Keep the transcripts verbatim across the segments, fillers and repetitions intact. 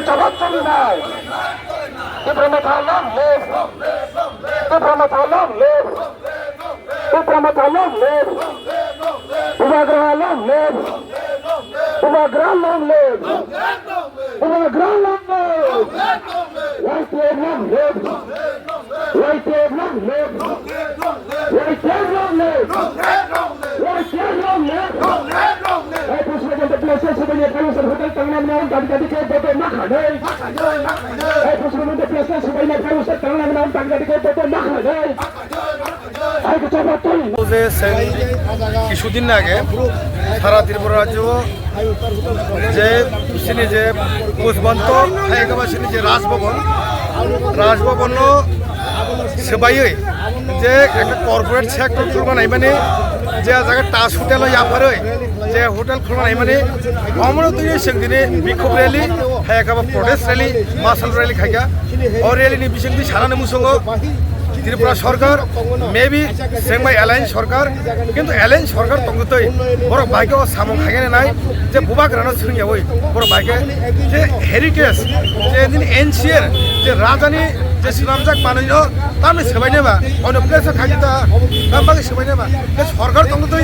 Jawab choli nai. Tipra Motha long live. Tipra Motha long live. Tipra Motha long live. Bubagra long live. Bubagra long live. Bubagra long live. Y T F long live. Y T F long live. Y T F long live. Y T F long live. Hey, Pushpa Chandra Place, Subhani Fire Hotel, Tangna Mount, Gadi Gadi ke Bobo Makhanai. Hey, Pushpa Chandra Place, Subhani Fire Hotel, Tangna Mount, Gadi Gadi ke Bobo Makhanai. Hey, Kuchapa Tui. যে সেন কিছুদিন আগে সারা ত্রিপুরা রাজ্য যে সিনি যে পুষ্পন্ত, এই গবা সিনি যে রাজভবন, Raj Bhavan swbai je ekta corporate sector khulma naimani, je jaga Taj Hotel yapharwi je hotel khulma naimani, omono twi sengdini bikhub rally, hai ekaba protest rally, masal rally khaikha. O rally ni bisingtwi sanani musungo Tripura Sarkar, maybe Sengmai Alliance Sarkar, kintu Alliance Sarkar tongtwi borok bai khe o samung khaikhe nai, je bubagrano swrwngyawi borok bai khe je heritage, je nini ancient, je rajani je swnamjak manwino tamni swbainai ba, ono place o khaikhe ta, tam bagwi swbainai ba, je sarkar tongtwi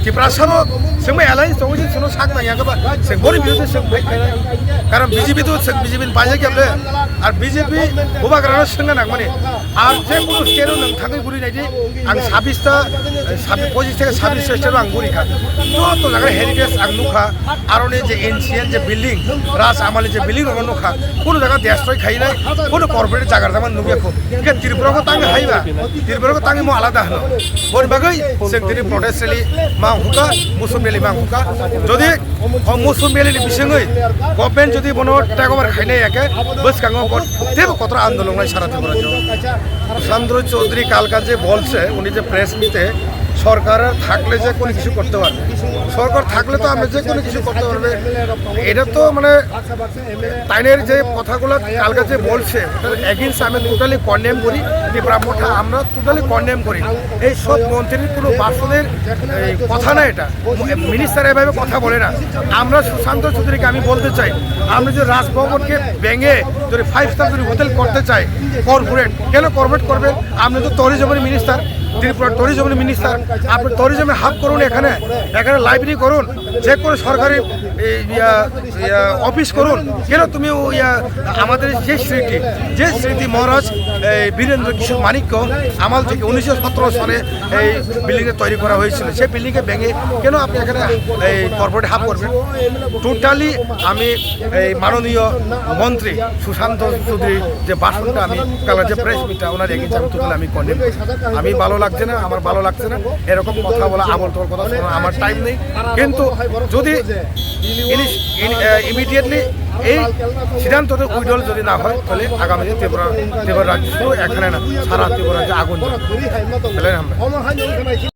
Tiprasano Sengmai Alliance tongwi se chwngno sak nangya khe ba, se boni birodhe se bai khe nai. Karon B J P to se B J P ni bai khe le, ar B J P bubagrano swngna nangmani, ar je kunu state o nwng thangwi guri naidi, ang sabis ta, sabi-, pochising theke sabis ta state o ang guri kha. Joto jaga heritage ang nukha, aroni je ancient je building, Raj Amal ni je building rok nukha, kunu jaga destroy khai nai, kunu corporate jaga rok nukya kho. Hingke Tripura ko tangwi haiba, Tripura ko tangwi mo alada hwno. Boni bagwi chwng tini protest rally ma hukha, musun rally ma hukha. Jodi o musun rally ni bisingwi government jodi bono take over khainai ya khe, bwskango bo teibo kotor andolon lai sara Tripura o. Sushant চৌধুরী কালকা যে বলছে, উনি যে প্রেস মিটে, সরকার থাকলে যে কোনো কিছু করতে পারবে, সরকার থাকলে তো আমরা যে কোনো কিছু করতে পারবে। এটা তো মানে তাইনের যে কথাগুলো কালকে যে বলছে, ওটার against আমি totally condemn করি। ত্রিপুরা মোর্চা আমরা totally condemn করি। এই সব মন্ত্রীর কোনো ভাষণের এই কথা না এটা। মিনিস্টার এভাবে কথা বলে না। আমরা সুশান্ত চৌধুরীকে আমি বলতে চাই, আমরা যে রাজভবনকে ভেঙে যদি ফাইভ স্টার যদি হোটেল করতে চাই কর্পোরেট, কেন কর্পোরেট করবে? আপনি তো ট্যুরিজমের মিনিস্টার, ত্রিপুরা ট্যুরিজমের মিনিস্টার, আপনি ট্যুরিজমে হাব করুন এখানে, এখানে লাইব্রেরি করুন, যে কোনো সরকারি এই, ইয়া, ইয়া, অফিস করুন। কেন তুমি ও, ইয়া, আমাদের যে স্মৃতি, যে স্মৃতি মহারাজ এই বীরেন্দ্র কিশোর মাণিক্য আমাল থেকে উনিশশো সতেরো সনে এই বিল্ডিংটা তৈরি করা হয়েছিল, সেই বিল্ডিংকে ভেঙে কেন আপনি এখানে এই কর্পোরেট হাব করবেন? টোটালি আমি এই মাননীয় মন্ত্রী সুশান্ত চৌধুরীর যে ভাষণটা, আমি কালকে যে প্রেস মিটটা ওনার এগেইনস্টে আমি টোটালি আমি কন্ডেম করি। আমি ভালো লাগছে না, আমার ভালো লাগছে না এরকম কথা বলা, আবল তবল কথা শোনা আমার টাইম নেই। কিন্তু যদি ইমিডিয়েটলি এই সিদ্ধান্ত উইথড্রল যদি না হয়, তাহলে আগামী দিন ত্রিপুরা, ত্রিপুরা রাজ্য শুধু এখানে না, সারা ত্রিপুরা রাজ্যে আগুন জ্বলবে। তাহলে আমরা